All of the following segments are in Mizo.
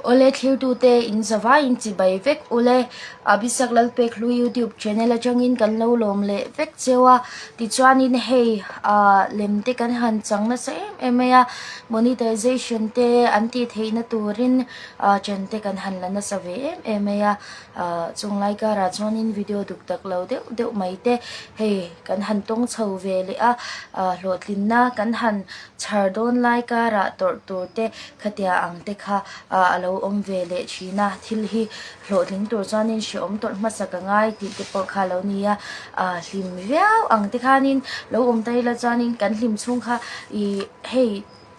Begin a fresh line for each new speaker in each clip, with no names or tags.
Awle thlirtute in zavaiin chibai vek ule. Abhisak Lalpekhlui YouTube channel atangin kan lo lawm leh vek cheu a. Tichuanin hei ah lem te kan han chang nasa em em mai a, monetization te an tih theihna turin ah chan te kan han la nasa ve em em mai a. Ah chunglai karah chuanin video duk tak lo deuh deuh mai te hei kan han tawng chho ve leh a, ah hlawhtlinna kan han chhar dawn lai karah tawrh tur te khatia ang te kha ah a lo awm ve leh thin a, thil hi hlawhtling tur chuanin hrehawm tawrh hmasa ka ngai tih te pawh kha a lo ni a, ah hlim viau ang te khanin lo awm ta ila chuanin kan hlim chhung kha ih hei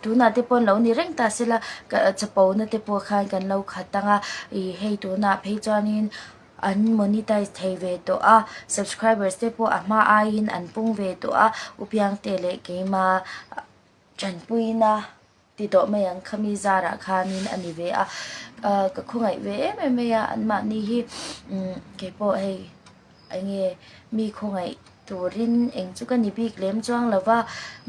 tunah te pawh an lo ni reng ta sela ka chapo na te pawh khan kan lo khat ang a ih hei tunah phei chuanin an monetize thei ve tawh a subscribers te pawh a hma aiin an pung ve tawh a upiangte leh keima tanpuina ti tawh mai ang khami zarah khanin a ni ve a ah ka khawngaih ve em em mai a anmahni hi umm keipawh hei. Enge mi khawngaih turin eng chu ka ni bik lem chuang lo va,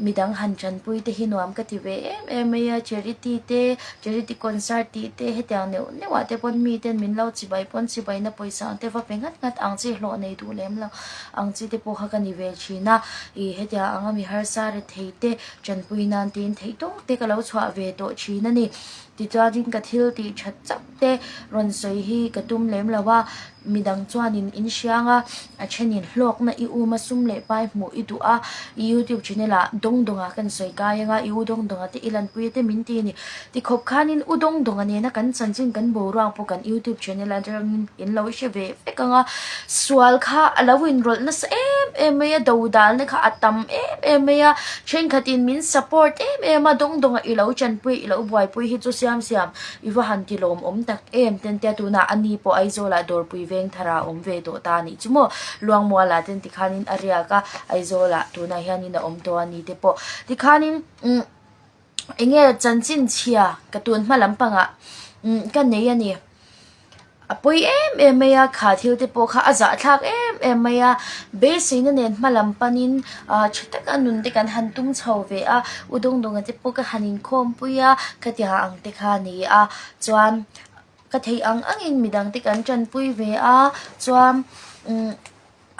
midang han tanpui te hi nuam ka ti ve em em mai a, charity te, charity concert tih te hetiang neuh neuh ah te pawn mi ten min lo chibai pawn chibai na pawisa ang te va pe nghat nghat ang chi hlawh nei duh lem lo ang chi te pawh kha ka ni ve thin a, ih hetiang anga mi harsa rethei te tanpui nan tiin theih tawk te ka lo chhuah ve tawh thin a ni. Tichuanin ka thil tih that chauh te rawn sawi hi ka tum lem lo a, midang chuanin in hriang a, a thenin hlawkna i um a, sum leh pai hmuh i duh a, i youtube channel ah dawng dawng ah kan sawi kai ang a, i u dawng dawng ah te i lanpui a te min ti a ni. Tikhawp khanin u dawng dawng a nena kan chanchin kan boruak pawh kan youtube channel atangin in lo hre ve vek ang a, sual kha a lo inrawlh nasa em em mai a, dodalna kha a tam em em mai a, thenkhatin min support em em a, dawng dawng ah i lo chanpui i lo buaipui hi chu siam siam I va han ti lawmawm tak em? Tentia tunah a ni pawh Aizawlah dawrpui veng thar ah a awm ve tawh ta a nih chu maw? Luangmualah ten tikhanin a riak a, Aizawlah tunah hianin a awm tawh a ni te pawh tikhanin umm eng nge chanchin chhia ka tun hma lampangah umm ka nei a ni. A pawi em em mai a, kha thil te pawh kha a zahthlak em em mai a, beiseina nen hma lam panin ah tha taka nun te kan han tum chho ve a, u Dawngdawnga te pawh ka han inkhawm pui a, khatiang ang te kha a ni a, chuan ka theih ang angin midang te kan tanpui ve a, chuan umm.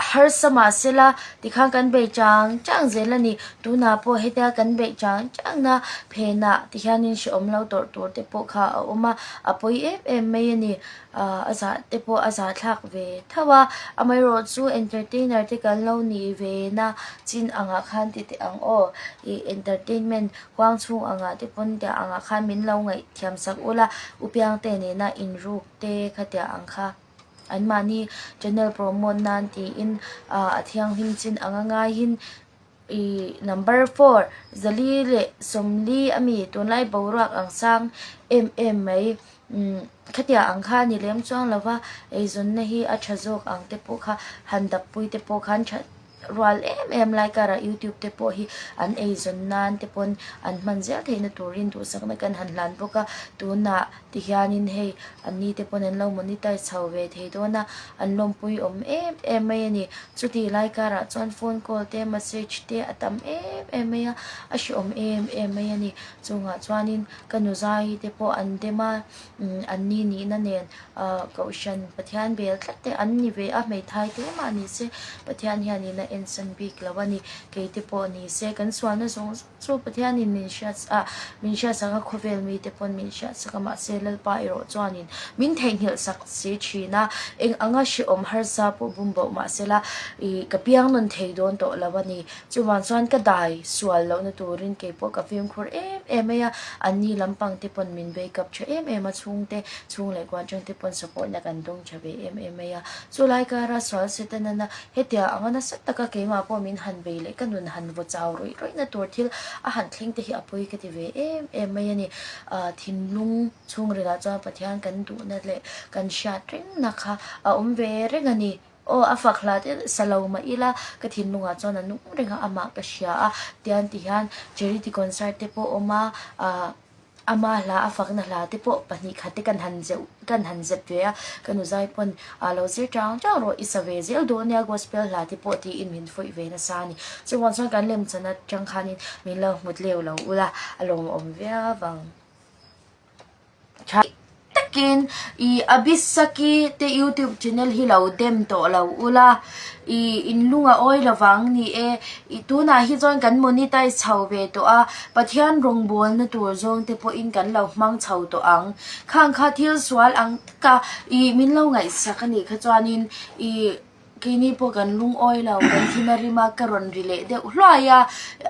Harsa mahsela tikhan kan beih chang chang zel a ni. Tunah pawh hetia kan beih chang changna phenah tihianin hrehawm lo tawrh tur te pawh kha a awm a, a pawi em em mai a ni. Ahh a zah te pawh a zahthlak ve tho a, amaherawhchu entertainer te kan lo nih ve na chin angah khan ti teh ang aw. Ih entertainment huang chhung angah te pawn tiang angah khan min lo ngaihthiam sak ula, upiangte nena inruk te khatiang ang kha. Anmahni channel promote nan tiin ah a thianghlim chin anga ngaiin ih number four zali leh sawmli a mi tunlai boruak ang sang em em mai umm khatiang ang kha a ni lem chuang lo va eizawnna hi a tha zawk ang te pawh kha han dap pui te pawh khan tha rual em em lai karah youtube te pawh hi an eizawn nan te pawn an hman zel theihna turin duhsakna kan han hlan bawk a tunah ti hianin hei an ni te pawn an lo monetize chho ve thei dawn a an lawmpui awm em em mai a ni chutih lai karah chuan phone call te message te a tam em em mai a a hrehawm em em mai a ni chungah chuanin ka nu zai te pawh an dem a umm an ni nihna nen ahh kohhran Pathian bel tlat te an ni ve a hmeithai te mah ni se Pathian hianin a ensan bik lo a ni kei te pawh ni se kan sualna zawng zawng chu Pathianin min hriat ah min hriatsak a khawvel mi te pawn min hriatsak a mahse Lalpa erawh chuanin min theihnghilh sak si thin a eng anga hrehawm harsa pawh bum boh mahsela ih ka piang nawn thei dawn tawh lo a ni. Chuvang chuan ka dai sual lohna turin kei pawh ka fimkhur em em mai a, anni lampang te pawn min backup tha em em a, chhungte chhung leh kuan tang te pawn support na kan dawng tha ve em em mai a. Chulai kara sual Setanana hetia anga nasa taka keimah pawh min han bei leh ka nun han vaw chau rawih rawih na tur thil a han thleng te hi a pawi ka ti ve em em mai a ni. Ahh thinlung chhungrilah chuan Pathian kan duhna leh kan hriat rengna kha a awm ve reng a ni. Aw a fak hla te sa lo mah ila ka thinlungah chuan a nung reng a amah ka hria a tian ti hian charity concert te pawh awm a ah ama hla a fakna hla te pawh pahnih khat te kan han zeuh kan han zep ve a ka nu zai pawn ah lo zir chang chang rawh i sa ve zel dawn nia gospel hla te pawh tiin min fuih ve nasa a ni chuvang chuan kan lemchan atang khanin min lo hmut leu lo ula a lawmawm viau ang. Tha takin. takin i Abisaki te youtube channel hi lo dem tawh lo ula i in lung a awi lovang ni e i tunah hi chuan kan monetize chho ve tawh a Pathian rawngbawlna tur zawng te pawhin kan lo hmang chho tawh ang khang kha thil sual ang taka i min lo ngaihsak a nih kha chuanin i. Keini pawh kan lungawi lo, kan thim a rim a, ka rawn ri leh deuh hluai a,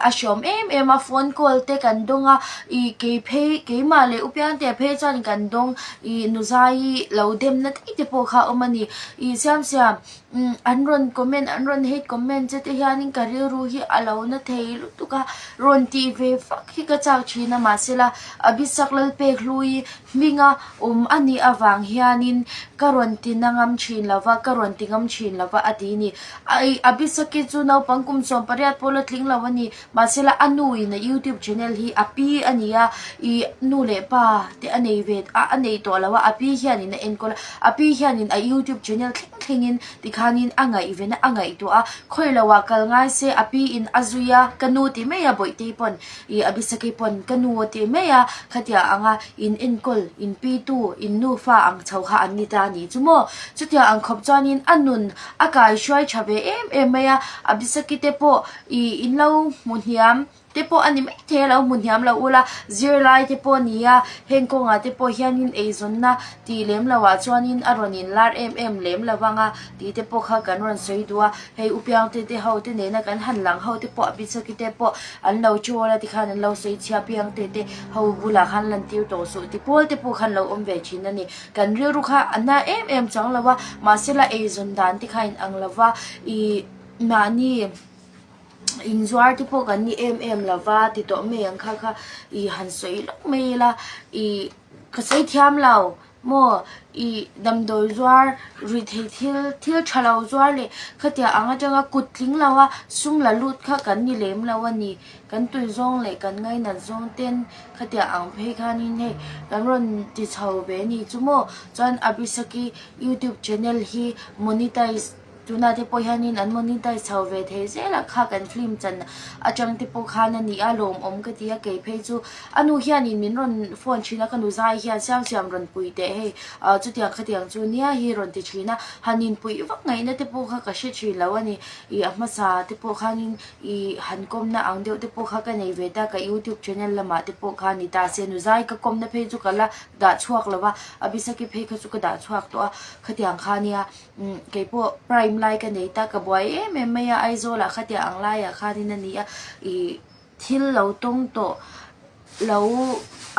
a hreawm em em a, phone call te kan dawng a, ih kei phei keimah leh u Piangtea phei chuan kan dawng ih Nuzaii lo demna daih te pawh kha a awm a ni, ih siam siam umm an rawn comment an rawn hate comment che te hianin ka rilru hi a lo na thei lutuk a, rawn tih ve vak hi ka chak thin a mahsela Abhisak Lalpekhlui Hminga awm a nih avang hianin ka rawn ti na ngam thin lo va, ka rawn ti ngam thin lo va a ti ni. Ai, Abisaki chu naupang kum 18 pawh la tling lo a ni. Mahsela a nu in a YouTube channel hi a pi a ni a, i nu leh pa te a nei ve a, a nei tawh lo a, a pi hianin a enkawl a, a pi hianin a YouTube channel thleng thlengin tikhanin a ngaihven a, a ngaihtuah a, khawi lo ah kal ngai se a pi in a zui a, ka nu ti mai a Bawihtei pawn I Abisaki pawn ka nu a ti mai a, khatia anga in enkawl, in pitu, in nufa ang chho kha an ni ta a nih chu maw? Chutia ang khawp chuanin a nun a kai hruai tha ve em em mai a, Abisaki te pawh i in lo hmu hniam te pawh a ni maithei a lo hmu hniam lo ula, zirlai te pawh a ni a, heng kawngah te pawh hianin eizawnna tih lem lohah chuanin a rawn inlar em em lem lo vang a tih te pawh kha kan rawn sawi duh a, hei u Piangte te ho te nena kan han lang ho te pawh a Bichaki te pawh an lo chawl a tikhan an lo sawi chhia Piangte te ho bulah khan lan tir tawh suh ti pawl te pawh khan lo awm ve thin a ni. Kan rilru kha a na em em chang lo a, mahsela eizawn dan te kha a inang lo va, ih mahni inzuar te pawh kan ni em em lo va ti tawh mai ang kha kha ih han sawi lawk mai ila ih ka sawi thiam lo maw ih damdawi zuar ruih theih thil thil tha lo zuar leh khatiang ang atanga kut tling lo a sum la lut kha kan ni lem lo a ni kan tui zawng leh kan ngainat zawng ten khatiang ang phei khanin hei kan rawn ti chho ve a ni chu maw chuan Abisaki youtube channel hi monetize. Tunah te pawh hianin an monetize chho ve thei zel a, kha kan film chan atang te pawh khan a ni a, lawmawm ka ti a, kei phei chu a nu hianin min rawn phone thin a, ka nu zai hian siam siam rawn pui teh hei ah chutiang khatiang chu nia hi rawn ti thin a, han inpuih vak ngaihna te pawh kha ka hre thin lo a ni, ih a hmasa te pawh khanin ih han kawmna ang deuh te pawh kha ka nei ve ta, ka youtube channel lamah te pawh kha a ni ta se, nu zai ka kawmna phei chu ka la dah chhuak lo va, Abisaki phei kha chu ka dah chhuak tawh a, khatiang kha nia. Umm keipawh prime lai ka nei ta ka buai em em mai a Aizawl ah khatia ang laiah khanin a ni a ih thil lo tawng tawh lo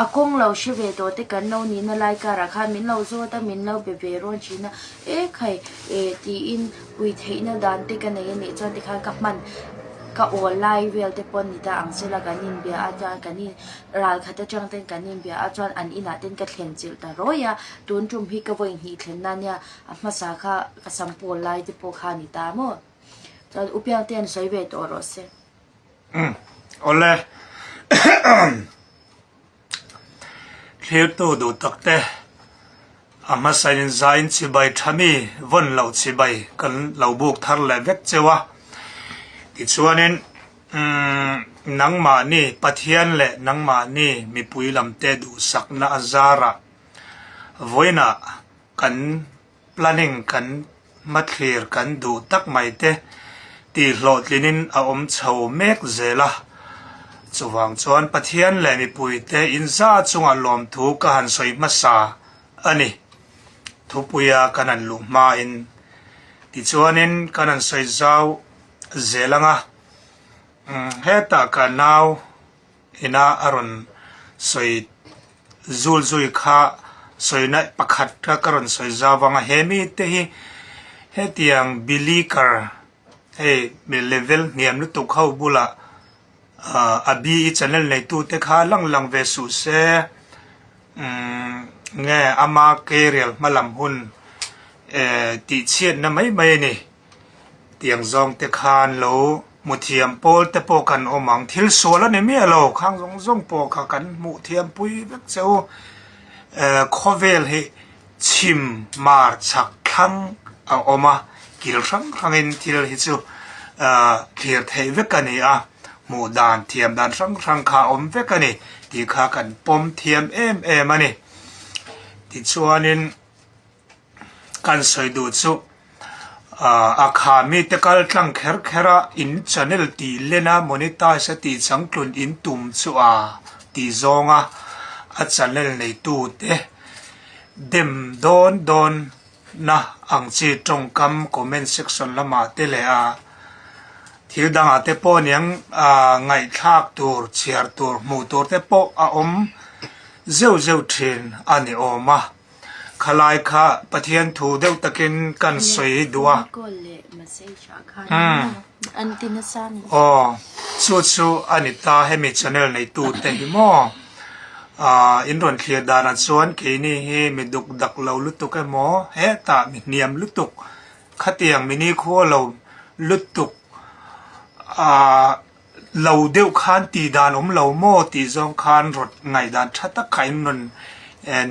a kawng lo hre ve tawh te kan lo nihna lai karah khan min lo zawt a min lo be ve rawn thin a e khai eh tiin pui theihna dan te ka nei a nih chuan tikhan ka hman ka awl lai vel te pawh a ni ta ang sela kan inbia a chuan kan in ral khat atang ten kan inbia a chuan an inah ten ka thlen chilh ta rawi a tun tum hi ka vawi hnih thlen na nia. A hmasa kha ka sam pawl lai te pawh kha a ni ta maw? Chuan U Piangte an sawi ve tawh rawh se.
Umm awle Thlirtu duh tak te a hmasa in zain chibai tha mi vawn loh chibai kan lo buk thar leh vek cheu a tichuanin umm nangmahni Pathian leh nangmahni mipui lam te duhsakna a zarah vawiinah Kan planning kan hmathlir kan duh tak mai te tih hlawhtlinin a awm chho mek zel a. Chuvang chuan Pathian leh mipuite inza chunga lawmthu ka han sawi hmasa a ni. Thupuia kan han luh hmain tichuanin kan han sawi zau zel ang a. Hetah ka nau ina a rawn sawi zul zui kha sawina pakhat kha ka rawn sawi zau vang a he mite hi hetiang bilikar hei mi level hniam lutuk ho bulah ah a bi channel neitu te kha lang lang ve suh se umm nge ama career hma lam hun eh tih chhiatna mai mai a ni. Tiang zawng te khan lo hmu thiam pawl te pawh kan awm ang. Thil sual a ni miah lo, khang zawng zawng pawh kha kan hmuh thiam pui vek che u. Eh khawvel hi chhim mar chhak thlang a awm a, kil hrang hrangin thil hi chu ah thlir theih vek a ni a, hmuh dan thiam dan hrang hrang kha a awm vek a ni tih kha kan pawm thiam em em a ni. Tichuanin kan sawi duh chu ah a kha mite kal tlang kher kher a in channel tih len a monetize a tih changtlun in tum chu a tih zawng a a channel neitu te dem dawn dawn na ang chi tawngkam comment section lamah te leh a thil dangah te pawh aniang ah ngaihthlak tur chhiar tur hmuh tur te pawh a awm zeuh zeuh thin a ni awm a khalai kha Pathian thu deuh takin kan sawi duh a aw chu chu a ni ta hemi channel neitu te hi maw. Aaa in rawn thlir danah chuan keini hi mi duk dak lo lutuk emaw hetah mi hniam lutuk khatiang mi nikhua lo lutuk aaa lo deuh khan tih dan awm lo maw tih zawng khan rawt ngaihdan tha tak kha in rawn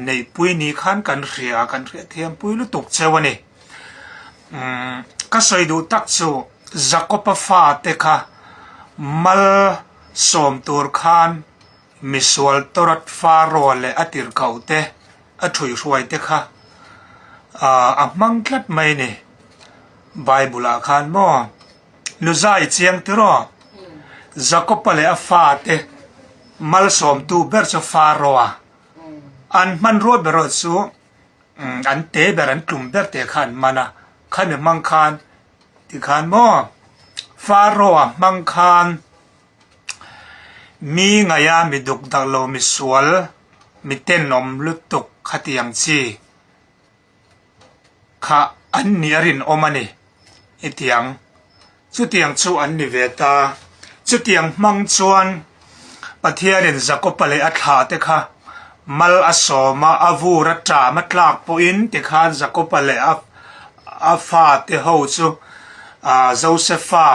neihpui ni khan kan hria a kan hriatthiam pui lutuk cheu a ni. Umm ka sawi duh tak chu Jakob-a fate kha mal sawm tur khan. Misual tawrat Faro leh a tirhkoh te, a ṭhuihhruai te kha a hmang tlat mai ni. Bible ah khan maw Luzai chiang tiraw? Jakob-a leh a fate malsawmtu ber chu Faro-a. An hmanrua ber erawh chu an te ber, an tlum ber te kha an man a. Khami hmang khan tikhan maw Faro-a hmang khan Mi ngaia mi duk dak lo mi sual mi tenawm lutuk khatiang chi kha an nih a rinawm a ni hetiang chutiang chu an ni ve ta chutiang hmang chuan Pathianin Jakob-a leh a thlah te kha mal a sawm a a vur a ṭam a tlak pawhin tikhan Jakob-a leh a a fate ho chu ah Joseph-a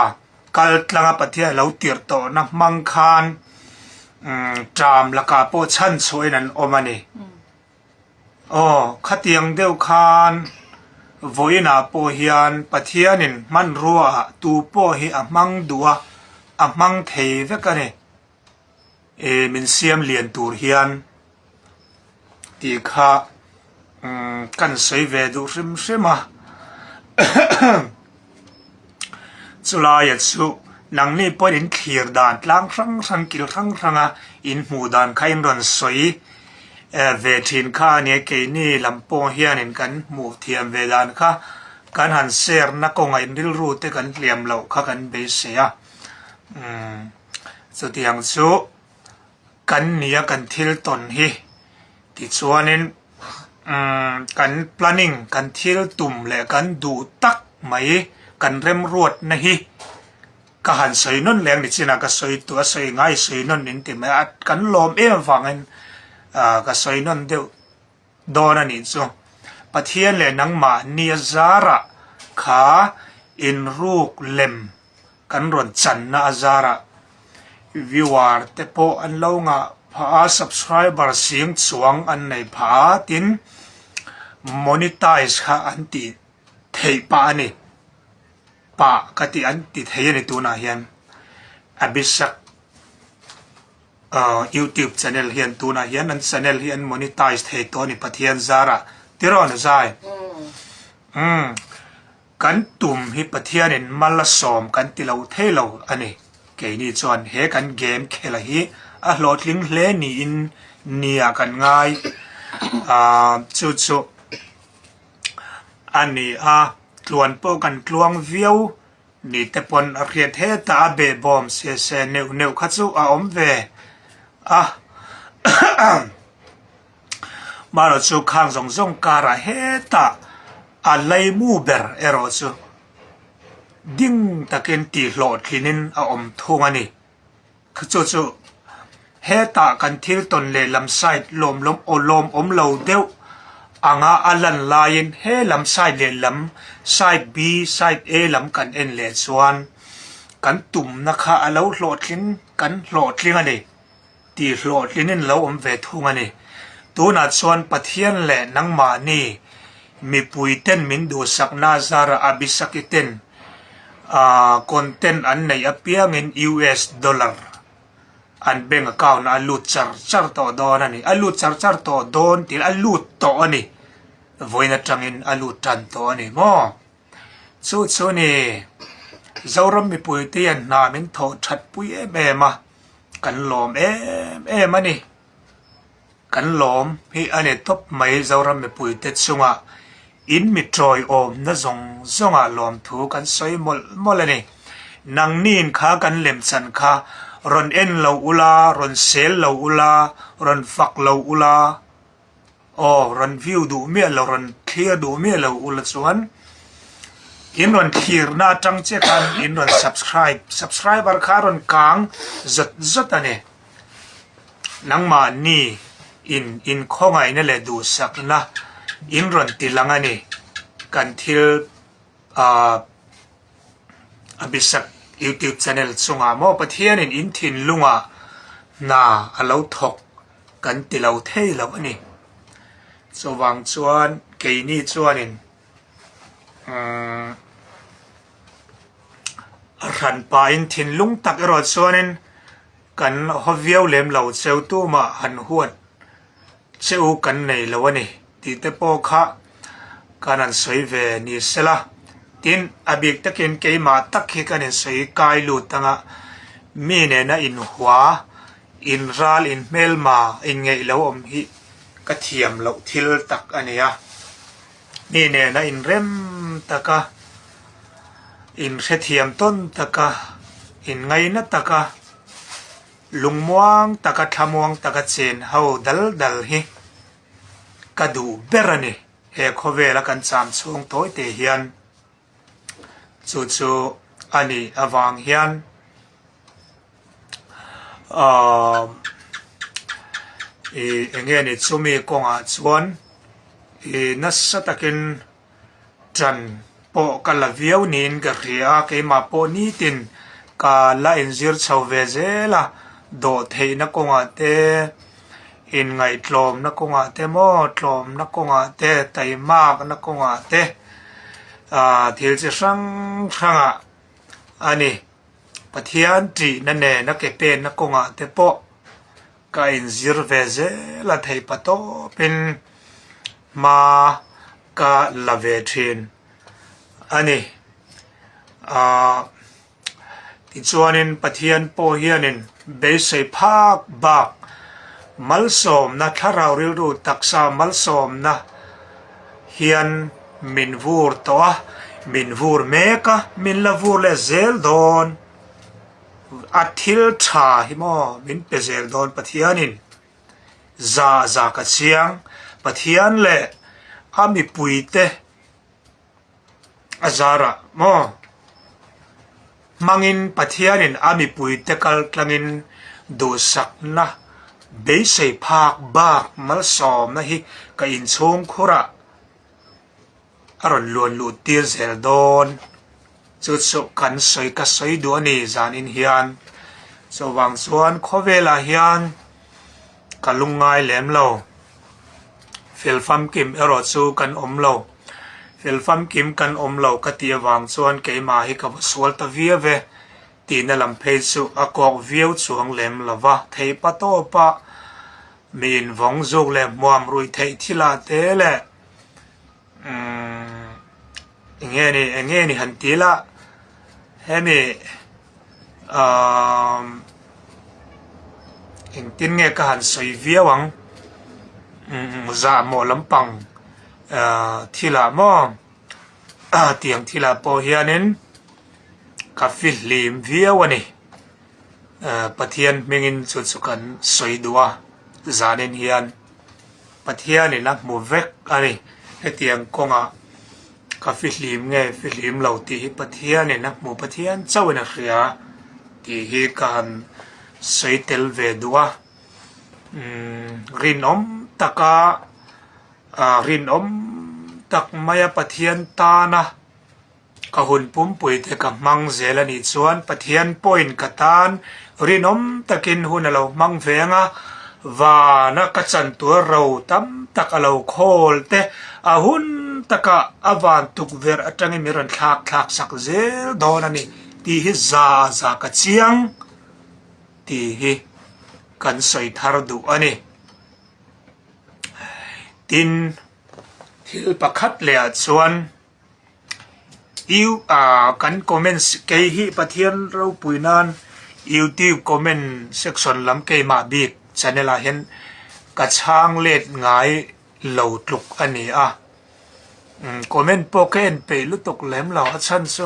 Kal tlanga Pathian a lo tirh tawhna hmang khan ṭam lakah pawh chhan chhuahin an awm a ni. Aw, khatiang deuh khan vawiinah pawh hian Pathianin hmanruaah tu pawh hi a hmang duh a, a hmang thei vek a ni. E min siam lian tur hian tih kha kan sawi ve duh hrim hrim a chulaia chu nangni pawh in thlir dan tlang hrang hrang kil hrang hrang a in hmuh dan kha in rawn sawi ve thin kha a nia keini lam pawh hianin kan hmuh thiam ve dan kha kan han share na kawngah in rilru te kan hliam loh kha kan beisei a umm. Chutiang chu kan nia kan thil tawn hi tichuanin umm kan planning kan thil tum leh kan duh tak mai kan remruatna hi ka han sawi nawn leh ang ni chinah ka sawi tawh a sawi ngai sawi nawn in ti mai a kan lawm em avangin ah ka sawi nawn deuh dawn a nih chu. Pathian leh nangmah nia zarah kha inruk lem kan rawn channa a zarah viewer te pawh an lo ngah phah a, subscriber sing chuang an nei phah a tin monetize kha an tih theih pah a ni. Pah ka tih an ti thei a ni tunah hian Abhishek. Ahh youtube channel hian tunah hian an channel hi an monetize thei tawh a ni Pathian zarah tiraw na zai umm kan tum hi Pathianin mal a sawm kan ti lo thei lo a ni keini chuan he kan game khela hi a hlawhtling hle niin nia kan ngai ahh chu chu a ni a tluan pawh kan tluang viau. Ni te pawn a hriat hetah a behbawm se se neuh neuh kha chu a awm ve a Marawh chu khang zawng zawng karah hetah a laimu ber erawh chu ding takin tihhlawhtlinin a awm thung a ni. Chu chu hetah kan thil tawn leh lam side lawm lawm aw lawm awm lo deuh anga a lan laiin he lam side leh lam side B side A lam kan en leh chuan kan tumna kha a lo hlawhtling kan hlawhtling a ni tih hlawhtlinin lo awm ve thung a ni. Tunah chuan Pathian leh nangmahni mipui ten min duhsakna zarah Abisaki ten Aaa content an neih apiangin US dollar. An bank account ah a lut char char tawh dawn a ni. A lut char char tawh dawn tih a lut tawh a ni. Vawiin atangin a lut tan tawh a ni maw? Chu chu ni Zoram mipuite hian hna min thawh that pui em em a, kan lawm em em a ni. Kan lawm hi a ni tawp mai Zoram mipuite chungah in mi tawiawmna zawng zawngah lawmthu kan sawi mawlh mawlh a ni. Nangniin kha kan lemchan kha rawn en lo ula, rawn sel lo ula, rawn fak lo ula, Aw, rawn view duh miah lo, rawn thlir duh miah lo ula chuan in rawn thlirna atang che khan in rawn subscribe, subscriber kha a rawn kang zawt zawt a ni. Nangmahni in inkhawngaihna leh duhsakna in rawn ti lang a ni. Kan thil ah Abhisak YouTube channel chungah maw Pathianin in thinlungah hna a lo thawk kan ti lo thei lo a ni. Chuvang chuan keini chuanin umm a hran pahin thinlung tak erawh chuanin kan haw viau lem lo cheu tumah han huat che u kan nei lo a ni tih te pawh kha kan han sawi ve ni sela. Tin, a bik takin keimah tak hi kan insawi kai lut anga mi nena inhua In ral in hmelma in ngeih lo awm hi ka thiam loh thil tak a ni a. Mi nena in rem taka, in hrethiam tawn taka, in ngaina taka, lungmuang taka thlamuang taka chen ho dal dal hi ka duh ber a ni. He khawvela kan cham chhung tawi te hian chu chu a nih avang hian. Ahh ih eng nge ni chumi kawngah chuan ih nasa takin ṭan pawh ka la viau niin ka hria a keimah pawh nitin ka la inzir chho ve zel a dawh theihna kawngah te inngaihtlawmna kawngah te maw tlawmna kawngah te taimakna kawngah te ahh thil chi hrang hrangah a ni. Pathian ṭihna nena ke penna kawngah te pawh ka inzir ve zel a theih pa tawpin hma ka la ve ṭhin a ni. Ahh tichuanin Pathian pawh hianin beisei phak bak malsawmna thlarau rilru taksa malsawmna hian min vur tawh a, min vur mek a, min la vur leh zel dawn. A thil tha hi maw min pe zel dawn Pathianin za za ka chiang Pathian leh a mipuite a zarah maw hmangin Pathianin a mipuite kal tlangin duhsakna beisei phak bak malsawmna hi ka inchhung khurah a rawn luan luh tir zel dawn. Chu chu kan sawi ka sawi duh a ni zanin hian. Chuvang chuan khawvelah hian ka lungngai lem lo. Fel famkim erawh chu kan awm lo. Fel famkim kan awm lo ka tih avang chuan keimah hi ka va sual ta viau e tihna lam phei chu a kawk viau chuang lem lo va. Theihpa tawpa mi invawng zuk leh hmuam ruih theih thilah te leh umm eng nge ni eng nge ni han ti ila hemi umm engtin nge ka han sawi viau ang umm zahmawh lampang ahh thilah maw tiang thilah pawh hianin ka fihlim viau a ni ahh Pathian hmingin chu chu kan sawi duh a zanin hian. Pathianin a hmu vek a ni. Hetiang kawngah ka fihlim nge fihlim lo tih hi Pathianin a hmu, Pathian chauhin a hria tih hi ka han sawi tel ve duh a. Umm rinawm taka ah rinawm tak maia Pathian tana Ka hun pumpui te ka hmang zel a nih chuan Pathian pawhin ka tan rinawm takin hun a lo hmang ve ang a, vana ka chantuar ro tam tak a lo khawl te a hun takah a van tukverh atangin min rawn thlak thlak sak zel dawn a ni tih hi za za ka chiang tih hi. kan sawi thar duh a ni. Tin, thil pakhat leh ah chuan You ah kan comments kei hi Pathian ropui nan YouTube comment section lam keimah bik channel ah hian ka chhang let ngai lo tluk a ni a umm comment pawh ka en peih lutuk lem lo a chhan chu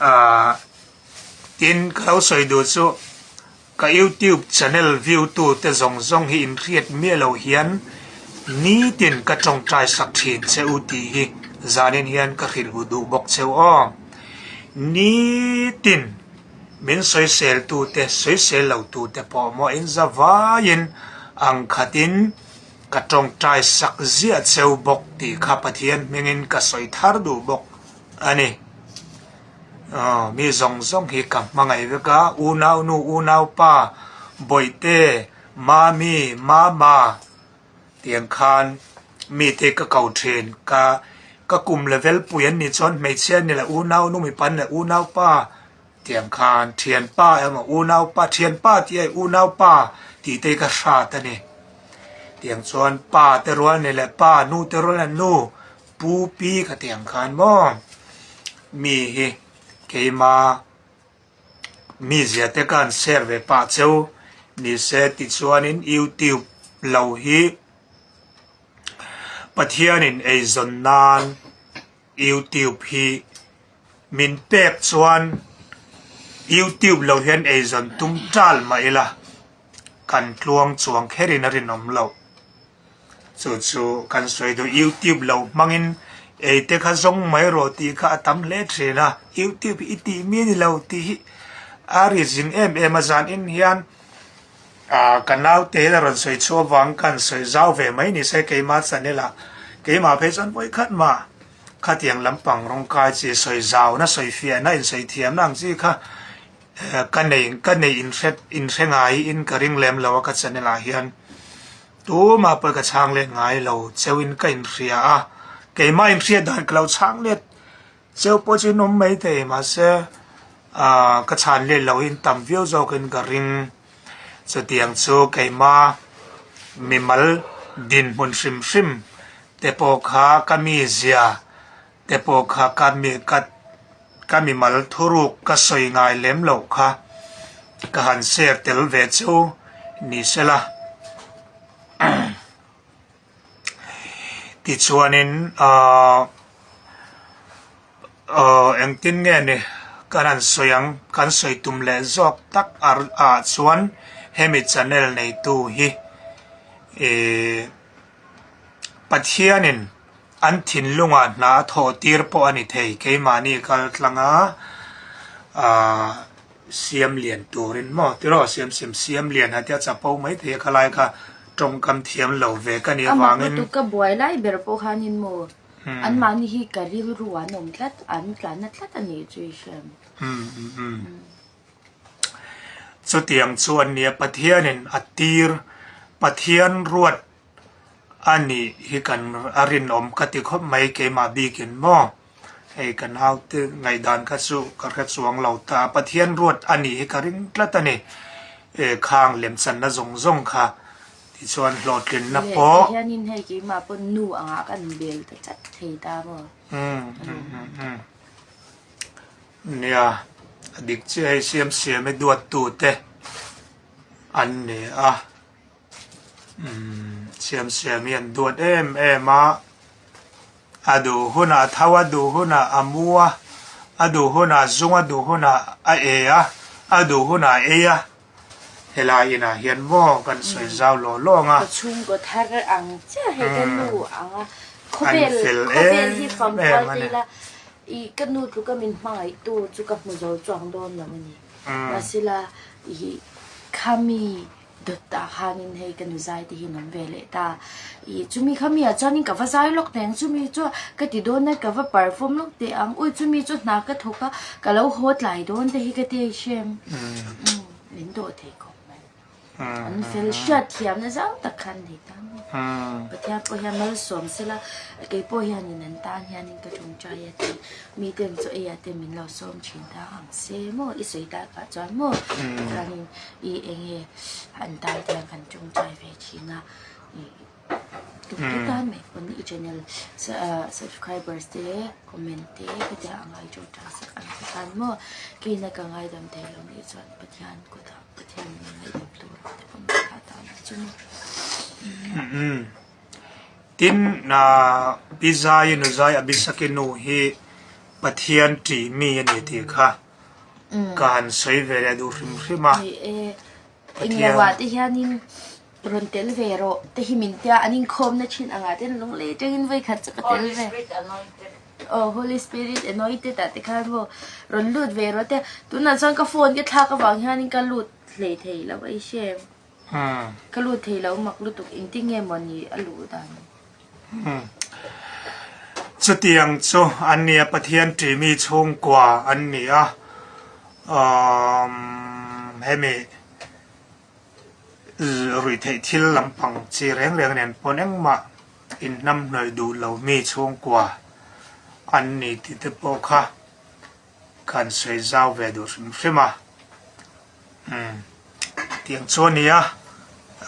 ah tin ka lo sawi duh chu Ka YouTube channel view tu te zawng zawng hi in hriat miah loh hian nitin ka tawngtai sak thin che u tih hi zanin hian ka hrilh huh duh bawk cheu aw. Nitin min sawisel tu te sawisel lo tu te pawh maw in za vaiin ang khatin ka tawngtai sak ziah cheu bawk tih kha Pathian hmingin ka sawi thar duh bawk a ni. Aw, mi zawng zawng hi ka hmangaih vek a, unau nu, unau pa, bawihte, mami, mama tiang khan mite ka ko thin. Ka ka kum level pui an nih chuan hmeichhia an ni leh unau nu mipa an ni leh unau pa tiang khan thianpa emaw unau pa thianpa tih ai unau pa tih te hi ka hrat a ni. Tiang chuan pa te rual ni leh pa, nu te rual ni leh nu. Pu Pi ka ti ang khan maw mi hi keima mi zia te khan share ve pah cheu ni se tichuanin youtube lo hi Pathianin eizawn nan youtube hi min pek chuan youtube lo hian eizawn tum tal mah ila kan tluang chuang kherin a rinawm loh. Chu chu kan sawi duh youtube lo hmangin ei te kha zawng mai rawh tih kha a tam hle thin a youtube hi i tih mi a ni lo tih hi a ri zing em em a zan in hian ah ka naute hian a rawn sawi chhuah avang khan sawi zau ve mai ni se keima channel ah keimah phei chuan vawi khat mah khatiang lampang rawng kai chi sawi zauna sawi fiahna insawi thiamna ang chi kha ka nei ka neih inhre inhre ngai in ka ring lem lo a ka channel ah hian. Tumah pawh ka chhang let ngai lo, cheuin ka inhria a, keimah inhriat dan ka lo chhang let cheu pawh chu in awm mai thei mahse ah ka chhan let loh in tam viau zawkin ka ring. Chutiang chu keimah mimal dinhmun hrim hrim te pawh kha ka mizia te pawh kha ka mi ka ka mimal thuruk ka sawi ngai lem loh kha ka han share tel ve chu ni sela tichuanin ahh ahh engtin nge ni kan han sawi ang kan sawi tum leh zawk tak ah chuan hemi channel neitu hi ihh Pathianin An thinlungah hna a thawh tir pawh a ni thei. Keimahni kal tlanga aah siam lian turin maw tiraw siam siam siam lian ha tia chapo mai thei a khalai kha tawngkam thiam lo ve ka nih
Amah
avangin.
lutuk ka buai lai ber pawh khanin maw anmahni hi ka rilru an awm tlat an tlanna tlat a nih chu i hriat.
Chutiang chu an nia Pathianin a tir Pathian ruat A nih hi kan a rinawm ka ti khawp mai keimah bikin maw hei ka naute ngaihdan kha chu ka hre chuang lo ta Pathian ruat a nih hi ka ring tlat a ni e khang lemchanna zawng zawng kha tichuan hlawhtlinna
Leh
pawh
tihianin hei keimah pawh nu angah kan bel ta chat thei ta maw.
Umm umm umm umm nia a dik chiah hei siam siam e duattu te an ni a. Umm siam siam hi an duat em em a a duh hunah a tho a duh hunah a mu a a duh hunah a zung a duh hunah a e a a duh hunah a ei a helai inah hian maw kan sawi zau lawh lawh ang a.
Ka chhungkaw thar ang chiah hei ka nu ang a
An
khawvel
fel
khawvel hi
em
famkual
em a
te
ni.
ila i ka nu tluka min hmangaih tu chu ka hmu zo chuang dawn lo a ni mahsela i khami Dawt ah khanin hei ka nu zai te hi an awm ve leh ta. Ih chumi kha mi ah chuanin ka va zai lawk teh ang chumi chu ka ti dawn a ka va perform lawk teh ang ui chumi chu hna ka thawk a ka lo haw tlai dawn te hi ka ti a i hre em? Umm min dawh thei khawp mai. An fel hriat thiamna zau tak kha an nei ta maw. Pathian pawh hian malsawm sela, kei pawh hianin an tan hianin ka tawngtai a ti. Miten chaw ei ah te min lo sawm thin ta ang se maw, i sawi takah chuan maw tikhanin i enge an tan te hian kan tawngtai ve thin a. Tute tan mai pawn i channel subscribers te comment te hetiang anga i tawngtai sak ang te khan maw keina ka ngaidam thei lo nih chuan Pathian kutah Pathian min ngaihdam tur ang te pawn ka thlah ta ang chu maw.
Tin, Pi Zai nu Zai Abisaki nu hi Pathian ṭih mi a ni tih kha ka han sawi ve leh duh hrim hrim a.
Ni e, englo ah te hianin rawn tel ve rawh te hi min tia an inkhawmna thin angah ten lunglei atangin vawi khat chu ka tel ve. Aw Holy Spirit anointed ah te khan maw rawn lut ve rawh te tunah chuan ka phone ka thlak avang hianin ka lut hlei thei lo a i hre ka lut thei lo mak lutuk engtin nge maw ni a luh dan.
Chutiang chu an ni a Pathian ṭimi chhungkua an ni a hemi ruihtheih thil lampang chi reng reng nen pawn engmah inhnamhnawih duh lo mi chhungkua an ni tih te pawh kha kan sawi zau ve duh hrim hrim a. Umm tiang chu a ni a,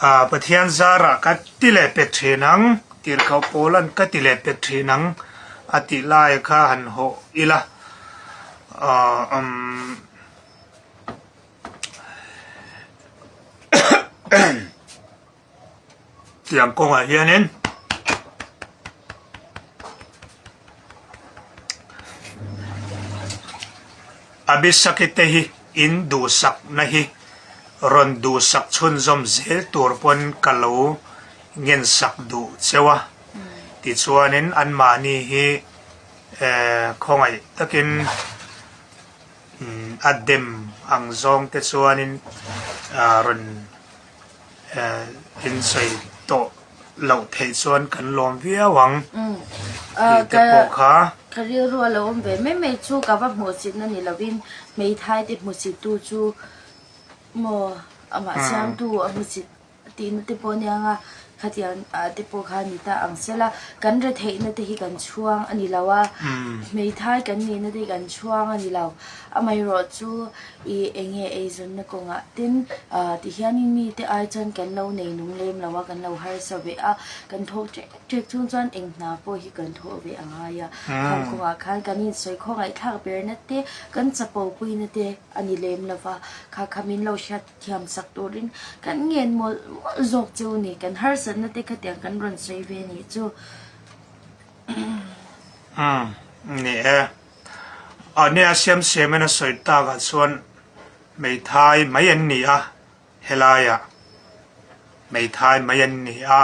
ah Pathian zarah ka ti leh pek thin ang, tirhkoh Paula'n ka ti leh pek thin ang a tih lai kha han hawh ila ah umm. Tiang kawngah hianin Abisaki te hi in duhsakna hi rawn duhsak chhunzawm zel tur pawn ka lo ngensak duh cheu a, tichuanin anmahni hi khawngaih takin A dem ang zawng te chuanin rawn insawi tawh loh theih chuan kan lawm viau ang tih te pawh kha.
Ka rilru a lo awm ve mai mai chu ka va hmuhsitna ni lovin hmeithai te hmuhsittu chu maw amah siamtu a hmuhsit Tihna te pawh ania nga, khatiang ah te pawh kha ni ta ang sela, kan retheihna te hi kan chhuang a ni lo a, hmeithai kan nihna te hi kan chhuang a ni lo, amaherawh chu ih eng nge eizawnna kawngah tin ah ti hianin mite ai chuan kan lo nei nung lem lo a, kan lo harsa ve a, kan thawk ṭek ṭek chung chuan eng hna pawh hi kan thawh ve a ngai a, khang kawngah khan kan insawi khawngaihthlak berna te, kan chapo puina te a ni lem lo va, kha kha min lo hriat. Thiam sak turin kan ngen mawlh mawlh zawk chu ni, kan harsatna te khatiang kan rawn sawi ve nih chu.
Umm, ni e. A nia siam siamin a sawi takah chuan hmeithai mai an ni a, helaiah hmeithai mai an ni a,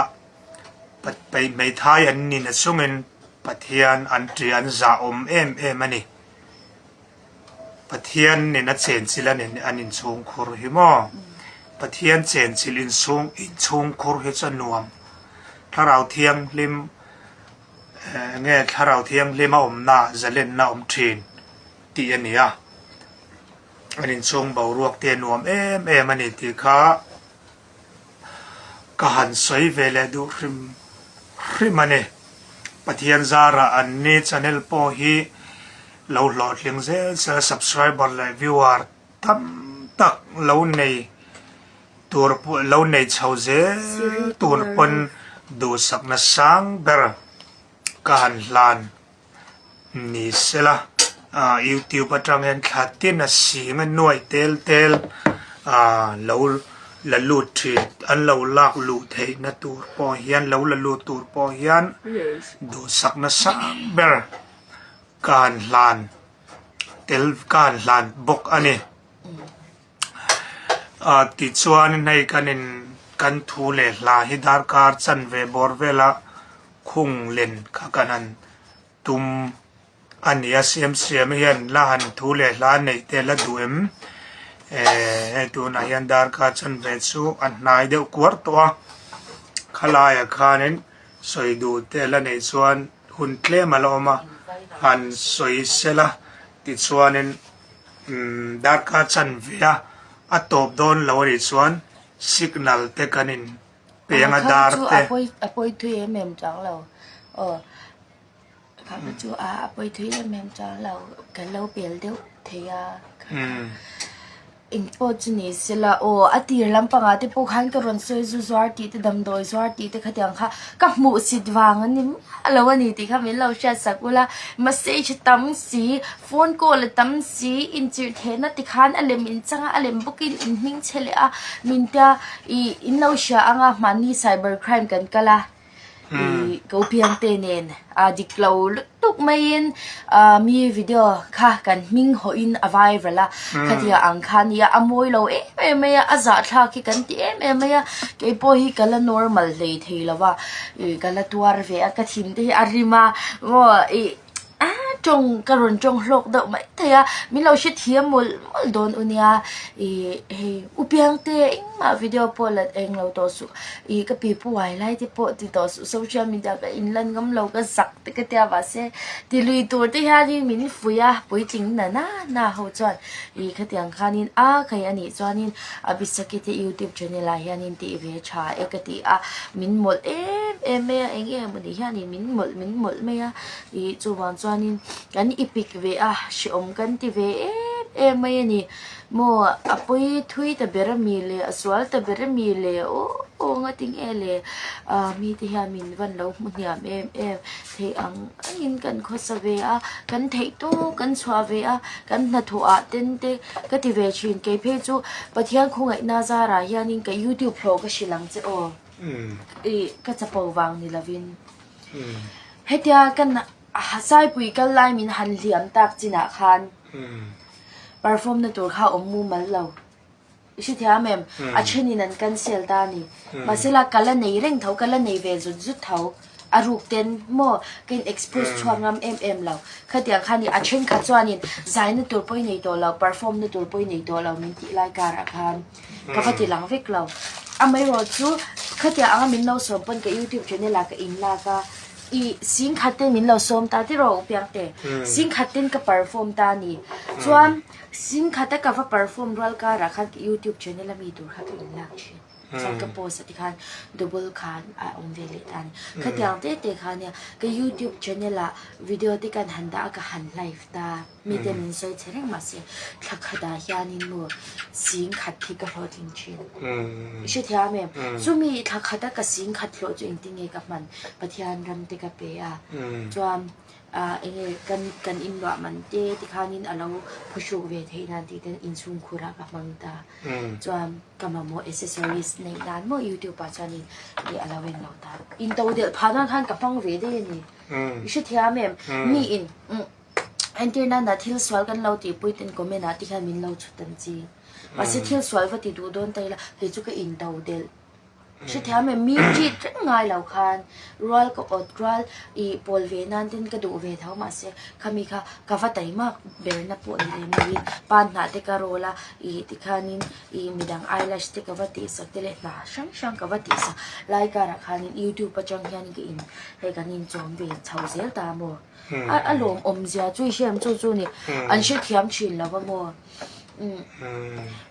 hmeithai an ni na chungin Pathian an ṭih an zahawm em em a ni. Pathian nen a chenchilh a nen an inchhungkhur hi maw? Pathian chenchilh inchhung inchhungkhur hi chu a nuam. Thlarau Thianghlim eh nge Thlarau Thianghlim a awmna zalenna a awm thin tih a ni a. An inchhung boruak te a nuam em em a ni tih kha Ka han sawi ve leh duh hrim hrim a ni. Pathian zarah an ni channel pawh hi lo hlawhtling zel zel subscriber leh viewer tam tak lo nei tur lo nei chho zel tur pawn duhsakna sang ber ka han hlan. Ni sela, youtube atang hian thla tin a sing a nuai tel tel lo la lut thin an lo lak luh theih na tur pawh hian lo la lut tur pawh hian duhsak nasa ber ka han hlan tel ka han hlan bawk a ni. Tichuan hei kan in kan thu leh hla hi darkar chanve bawr vela khung len kha kan han tum a ni a siam siam hian la han thu leh hla neih te la duh em eh hei tunah hian darkar chanve chu a hnai deuh kuar tawh a khalaiah khanin sawi duh te la neih chuan hun tlem a la awm a han sawi sela tichuanin. Umm darkar chanve a a tawp dawn lo a nih chuan Signal te kan in pe anga dar te.
A pawi a pawi thui em em chang lo aw kha kha chu a a pawi thui em em chang lo kan lo pel deuh thei a kha kha eng pawh chu ni se la aw a tir lampangah te pawh khan ka rawn sawi zu zuar tih te damdawi zuar tih te khatiang kha ka hmuh sit vang a ni miah lo a ni tih kha min lo hriat sak ula message tam si Phone call a tam si, inchirh thehna tikhan a lem in chang a, a lem bawkin in hming chhe leh a, min tia ih in lo hria ang a, mahni cyber crime kan kal a, ih ko piang te nen a dik lo lutuk maiin ah mi video kha kan hming hawhin a viral a, khatia ang kha a nia, a mawi lo em em mai a, a zahthlak hi kan ti em em mai a, keipawh hi ka la normal hlei thei lo va, ih ka la tuar ve a, ka thin te hi a rim a, maw ih. A tawng ka rawn tawng hlawk deuh mai thei a min lo hrethiam mawlh mawlh dawn u nia ih hei u piangte engmah video pawh la eng lo tawh suh ih ka pi pu uai lai te pawh ti tawh suh social media ka in lan ngam lo ka zak te ka tia mahse ti lui tur te hianin min fuih a puitling na na na ho chuan ih khatiang khanin a khai anih chuanin Abisaki te youtube channel ah hianin tih ve tha e ka ti a min mawlh em em mai a eng nge mawni hianin min mawlh min mawlh mai a. Ih chuvang chuanin kan ipik ve a hrehawm kan ti ve em em mai a ni. Maw a pawi thui ta ber ami le a sual ta ber ami le aw aw nga ti nge le ah mite hian min van lo hmu hniam em em theih ang angin kan khawsa ve a kan theih tawk kan chhuah ve a kan hnathawh ah ten te ka ti ve thin kei phei chu Pathian khawngaihna zarah hianin ka youtube hlawh ka hrilh ang che aw ih ka chapo vang ni lovin. Hetia kan Saipui kal lai min han hliam tak chinah khan perform na tur kha awm mumal lo. I hrethiam em? A thenin an cancel ta a ni. Mahsela ka la nei reng tho, ka la nei ve zut zut tho. A ruk ten maw ka in expose chhuak ngam em em lo. Khatiang khan i a thenkhat chuanin zaina tur pawh i nei tawh lo, perform na tur pawh i nei tawh lo min tih lai karah khan. Ka va ti lang vek lo. Amaherawh chu khatiang anga min lo sawm pawn ka youtube channel ah ka in lak a, ih singkhat ten min lo sawm ta tiraw u Piangte? Singkhat ten ka perform ta a ni. Chuan singkhat a ka va perform rual karah khan ka youtube channel a mi tur kha ka in lak thin. Chuan ka post a tikhan double khan a awm ve leh ta a ni. Khatiang te te kha nia ka youtube channel ah video te kan han dah a ka han live ta. Mite min sawi che reng mahse thla khatah hianin maw sing khat hi ka hlawhtling thin. I hrethiam em? Chumi thla khata ka sing khat hlawh chu engtin nge ka hman? Pathian ram te ka pe a, chuan ah enge kan kan inluah man te tikhanin a lo phuhruk ve theih nan tih ten inchhungkhurah ka hmang ta. Chuan ka mamawh accessories neih nan maw youtube ah chuanin ih a lo en lo ta. Intodelh phah nan khan ka hmang ve daih a ni. I hrethiam em? Mi in. Entir nana thil sual kan lo tihpui ten comment ah te hian min lo chhut an chi. Mahse thil sual va ti duh dawn ta ila kei chu ka in do delh. Hrethiam em mi treat reng ngai lo khan rual ka awt rual ih pawl ve nan ten ka duh ve tho mahse khami kha ka va taimak ber na pawh ni lem lo in pan hnah te ka roll a ih tikhanin ih midang eyelash te ka va tihsak te leh hna hrang hrang ka va tihsak lai karah khanin youtube atang hian ka in hei kan inchawm ve chho zel ta maw. A a lawm awm zia chu i hriat chu chu ni an hrethiam thin lo va maw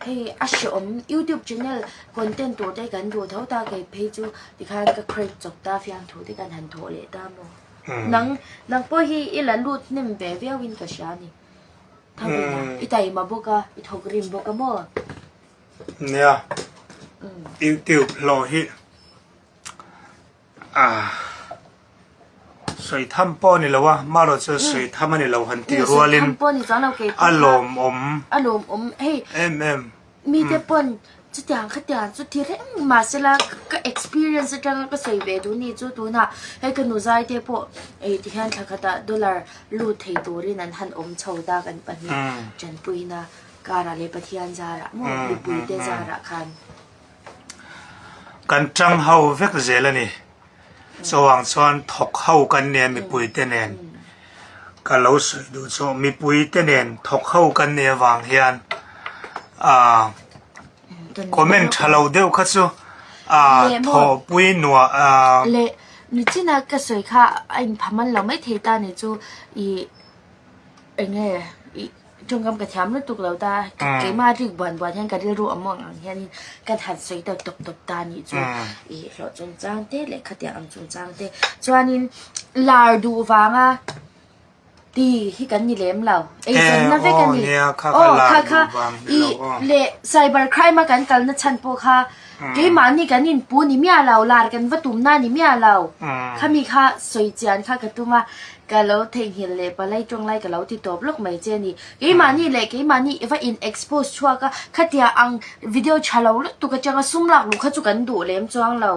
hei a hreawm youtube channel content tur te kan duh tho ta kei phei chu tikhan ka create chawp ta fiamthu te kan han thawh leh ta maw nang nang pawh hi i la lut hnem ve viau in ka hria a ni thawina i taima bawk a i thawk rim bawk a maw
nia youtube hlawh hi Ah sawi tham pawh a ni lo a, marawh chu sawi tham a ni lo han tih rualin a lawmawm
a lawmawm hei
em em
mite pawn chutiang khatiang chu ti reng mahsela ka experience atanga ka sawi ve duh ni chu tunah hei ka nu zai te pawh ei ti hian thla khatah dollar lut thei turin an han awm chho ta kan pahnih tanpuina karah leh Pathian zarah maw mipuite zarah khan.
Kan tang ho vek zel a ni. Chuvang chuan thawk ho kan nia mipuite nen ka lo sawi duh chu mipuite nen thawk ho kan nih avang hian ah comment tha lo deuh kha chu ah thawhpui nuah ah.
Leh nichina ka sawi kha a inphaman lo maithei ta ni chu ih eng nge ih. Tawngkam ka thiam lutuk lo ta, keimah rik buan buan hian ka rilru a muang ang hianin ka han sawi deuh tawp tawp ta a nih chu. Ih hlawh chungchang te leh khatiang ang chungchang te chuanin lar duh vanga ti hi kan ni lem lo. Eizawnna vek a ni. Aw kha kha ih leh cyber crime a kan kalna chhan pawh kha keimahni kan inpu ni miah lo, lar kan va tumna ni miah lo. Khami kha sawi chian kha ka tum a. Ka lo theihnghilh leh palai tawng lai ka lo ti tawp lawk mai che a ni. Keimahni leh keimahni i va in expose chhuak a, khatia ang video tha lo lutuk atanga sum lak luh kha chu kan duh lem chuang lo.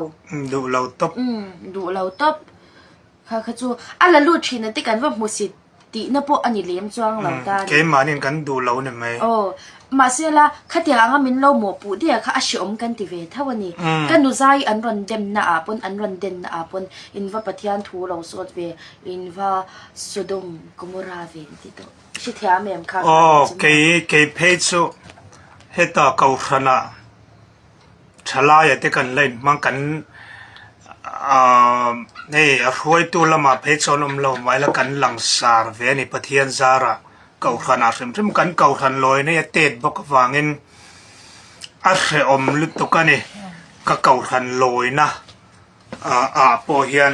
Duh lo tawp.
Umm duh lo tawp. Kha kha chu a la lut thin a te kan va hmu si tihna pawh a ni lem chuang lo ta a ni.
Keimahniin kan duh lo ni mai.
Aw. Mahse la, khatiang anga min lo mawhpuh diah kha a hreawm kan ti ve tho a ni. Ka nu zai an rawn demna ah pawn, an rawn denna ah pawn in va Pathian thu lo sawt ve, in va Sodom, Gomorrah ve an ti tawh. I hrethiam em kha kha
Aw, kei kei phei chu heta Kohhranah thalaia te kan la inhmang kan aah hei a hruaitu lamah phei chuan awm lo mah ila kan langsar ve a ni Pathian zarah. Kohhranah hrim hrim kan kohhran lawi nei a tet bawk avangin a hrehawm lutuk a ni. Ka kohhran lawina ah ah pawh hian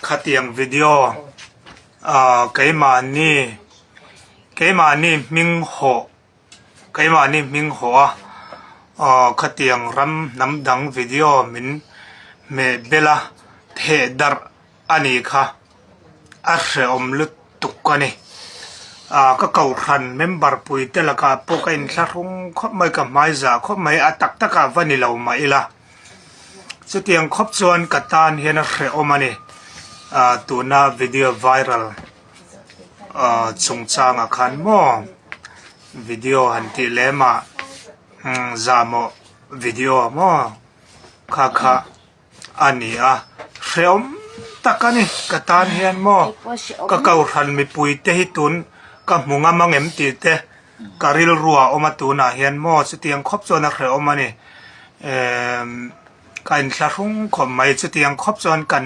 khatiang video ah keimahni keimahni hming hawh keimahni hming hawh a ah khatiang ram hnam dang video min hmeh bel a theh darh a ni kha. A hrehawm lutuk a ni. Ah ka kohhran member pui te lakah pawh ka inthlahrung khawp mai, ka hmai zah khawp mai, a tak takah va ni lo mah ila. Chutiang khawp chuan ka tan hian a hrehawm a ni. Ah tuna video viral ah chungchangah khan maw video han tih lem ah zahmawh video maw kha kha. A ni a, hrehawm tak a ni. Ka tan hian maw ka kohhran mipui te hi tun ka hmu ngam ang em tih te ka rilru ah awm a tunah hian maw chutiang khawp chuan a hrehawm a ni. Emm ka inthlahrung khawp mai chutiang khawp chuan kan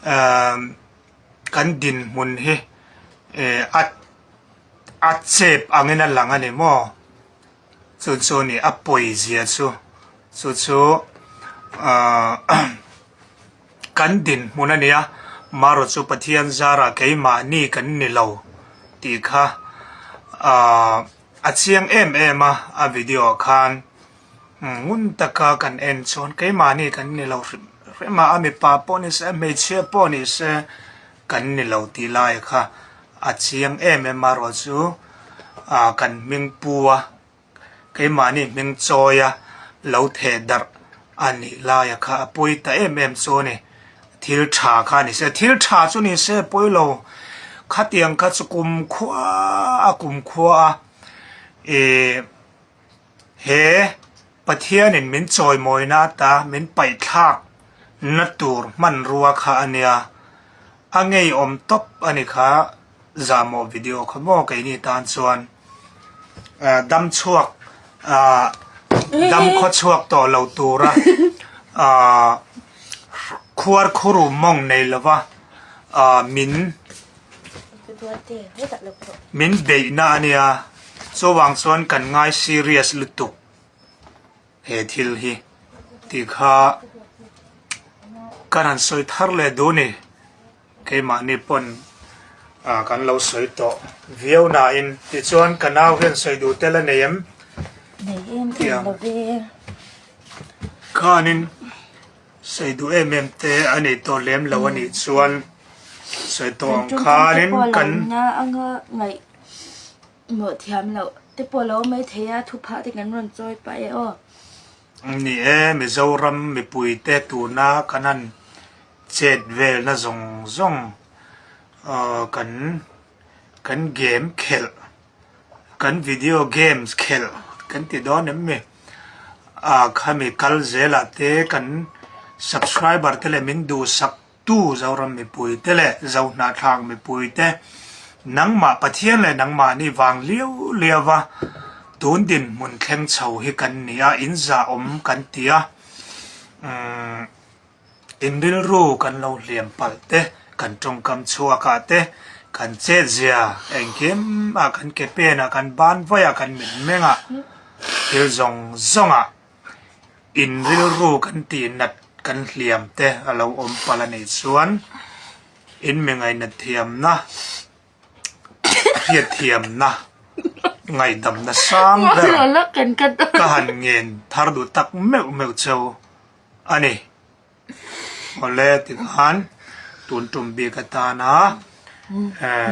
emm kan dinhmun hi eh a a chep angin a lang a ni maw. Chu chu ni a pawi zia chu chu chu ahh kan dinhmun a nia marawh chu Pathian zarah keimahni kan ni lo tih kha ahh a chiang em em a a video ah khan ngun taka kan en chuan keimahni kan ni lo hrim hrim a a mipa pawh ni se a hmeichhia pawh ni se kan ni lo tih lai kha a chiang em em marawh chu. ah kan hming pu a keimahni hming chawi a lo theh darh a nih lai a kha a pawi ta em em chu a ni thil tha kha a ni se thil tha chu ni se pawi lo khatiang kha chu kumkhua a kumkhua a ih he Pathianin min chawimawina ata min paihthlak na tur hmanrua kha a nia a ngeiawm tawp a ni kha. Zahmawh video kha maw keini tan chuan ah dam chhuak ah dam khaw chhuak tawh lo tura ah khuar khurum mawng nei lova ah min min beihna a nia chuvang chuan kan ngai serious lutuk he thil hi tih kha ka rawn sawi thar leh duh a ni. Keimahni pawn ah kan lo sawi tawh viau nain tichuan ka nau hian sawi duh tel a nei em?
Nei em em lo ve.
Khanin sawi duh em em te a nei tawh lem lo a nih chuan sawi tawh ang khanin kan.
Anga ngaih mawh thiam loh te pawh lo mai thei a thuphah te kan rawn chawi pah e aw.
Ni e Mizoram mipui te tuna kan han Chet velna zawng zawng kan kan game khelh kan video games khelh kan ti dawn em mi ah khami kal zelah te kan subscriber te leh min duhsak tu Zoram mipui te leh Zohnahthlak mipui te nangmah Pathian leh nangmahni vang liau liau a tun dinhmun thleng chho hi kan ni a inzah awm kan ti a umm. In rilru kan lo hliam palh te, kan tawngkam chhuakah te, Kan chetzia engkim ah kan ke pen ah kan ban vaih ah kan mitmeng ah thil zawng zawng ah in rilru kan tih nat kan hliam te a lo awm palh a nih chuan in mi ngainat thiamna hriatthiamna ngaihdamna sang ber ka han ngen thar duh tak meuh meuh cheu a ni. Awle tikhan tun tum bik atana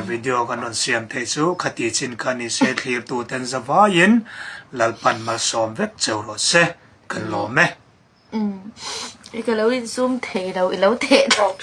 video kan rawn siam theih chu khati chin kha ni se thlir tu ten zavaiin Lalpan malsawm vek cheu rawh se kan lawm e.
Umm i ka lo insum thei lo i lo theh tawp.